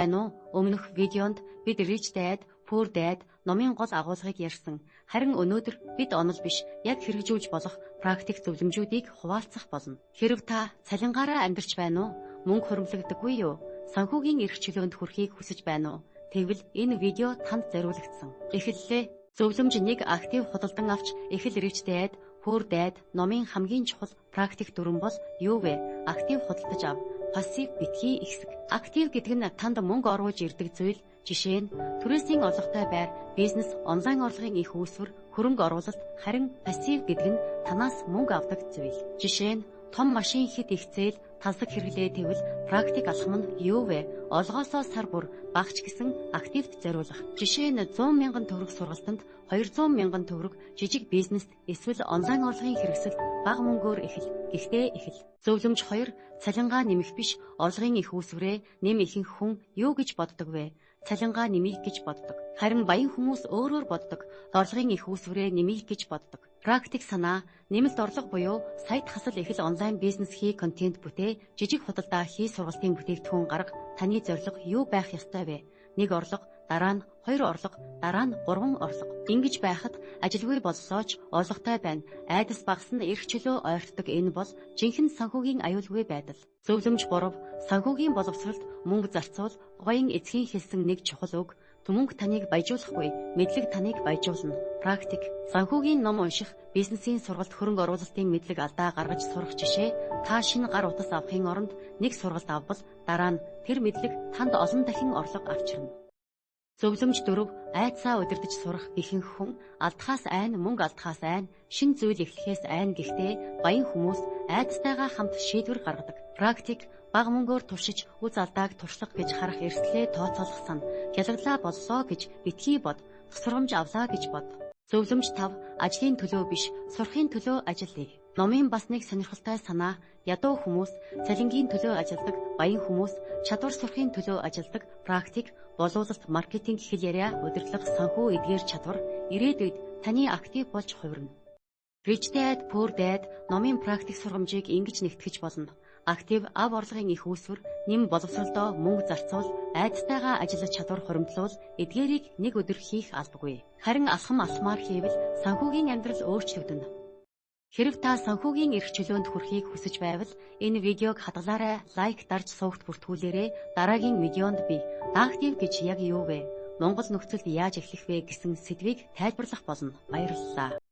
Байна уу? Өмнөх видеонд бид Rich Dad, Poor Dad номын гол агуулгыг ярьсан. Харин өнөөдөр бид онол биш, яг хэрэгжүүлж болох практик зөвлөмжүүдийг хуваалцах болно. Хэрэв та цалингаараа амьдарч байна уу? Мөнгө хуримтлагддаггүй юу? Санхүүгийн эрх чөлөөнд хүрэхийг хүсэж байна уу? Тэгвэл энэ видео танд зориулагдсан. Эхэллээ. Зөвлөмж 1: актив худалдан авч эхэл. Rich Dad, Poor Dad номын хамгийн чухал практик дүрэм бол юу вэ? Актив худалдаж ав. Пассив битгий ихсэг. Актив гэдэг нь танд мөнгө оруулж ирдэг зүйл. Жишээ нь түрээсийн орлоготой байр, бизнес, онлайн орлогын их үүсвэр, хөрөнгө оруулалт. Харин пассив гэдэг нь танаас мөнгө авдаг зүйл. Жишээ нь том машин, хэт их зээл, тансаг хэрэглээ. Тэгвэл практик алхам нь юу вэ? Олгоосоо сар бүр бага ч гэсэн активт зориулах. Жишээ нь 100 мянган төгрөг сургалтанд, 200 мянган төгрөг жижиг бизнест эсвэл онлайн орлогын хэрэгсэлд. Бага мөнгөөр эхэл. Гэхдээ эхэл. Зөвлөмж 2: цалингаа нэмэх биш, орлогын их үүсвэрээ нэм. Ихэнх хүн юу гэж боддог вэ? Цалингаа нэмэх гэж боддог. Харин баян хүмүүс өөрөөр боддог. Орлогын их үүсвэрээ нэмэх гэж боддог. Практик санаа: нэмэлт орлого буюу side hustle эхэл. Онлайн бизнес хий, контент бүтээ, жижиг худалдаа хий, сургалтын бүтээгдэхүүн гарга. Таны зорилго юу байх ёстой вэ? Нэг орлого, дараа нь хоёр орлого, дараа нь гурван орлого. Ингэж байхад ажилгүй боллоо ч орлоготой байна. Айдас багасна, эрх чөлөө ойртдог. Энэ бол жинхэнэ санхүүгийн аюулгүй байдал. Зөвлөмж 3: санхүүгийн боловсролд мөнгө зарцуул. Гоён эцгийн хэлсэн нэг чухал үг: мөнгө таныг баяжуулахгүй, мэдлэг таныг баяжуулна. Практик: санхүүгийн ном унших, бизнесийн сургалт, хөрөнгө оруулалтын мэдлэг алдаа гаргаж сурах. Жишээ: та шинэ гар утас авахын оронд нэг сургалт авбал дараа нь тэр мэдлэг танд олон дахин орлого авчирна. Зөвлөмж 4: айдсаа удирдаж сурах. Ихэнх хүн алдахаас айна, мөнгө алдахаас айна, шинэ зүйл эхлэхээс айна. Гэхдээ баян хүмүүс айдастайгаа хамт шийдвэр гаргадаг. Практик: бага мөнгөөр туршиж, үз алдааг туршлага гэж харах, эрсдлээ тооцоолох сан. Гялаглаа боллоо гэж битгий бод, тусламж авлаа гэж бод. Зөвлөмж 5: ажлын төлөө биш, сурахын төлөө ажил хий. Номын бас нэг сонирхолтой санаа: ядуу хүмүүс цалингийн төлөө ажилладаг, баян хүмүүс чадвар сурахын төлөө ажилладаг. Практик: боловсролт, маркетинг, хэл яриа, удирдлага, санхүү эдгээр чадвар ирээдүйд таны актив болж хувирна. Rich Dad Poor Dad номын практик сургамжийг ингэж нэгтгэж болно. Актив ав, орлогын их үүсвэр, нэм, боловсролдоо мөнгө зарцуул, айдастайгаа ажиллах чадвар хуримтлуул. Эдгээрийг нэг өдөр хийх албагүй. Харин алхам алхмаар хийвэл санхүүгийн амьдрал өөрчлөгдөнө. Хэрэв та санхүүгийн эрх чөлөөнд хүрэхийг хүсэж байвал энэ видеог хадгалаарай, лайк дарж сувагт бүртгүүлээрэй. Дараагийн видеонд би актив гэж яг юу вэ? Монгол нөхцөлд яаж эхлэх вэ гэсэн сэдвийг тайлбарлах болно. Баярлалаа.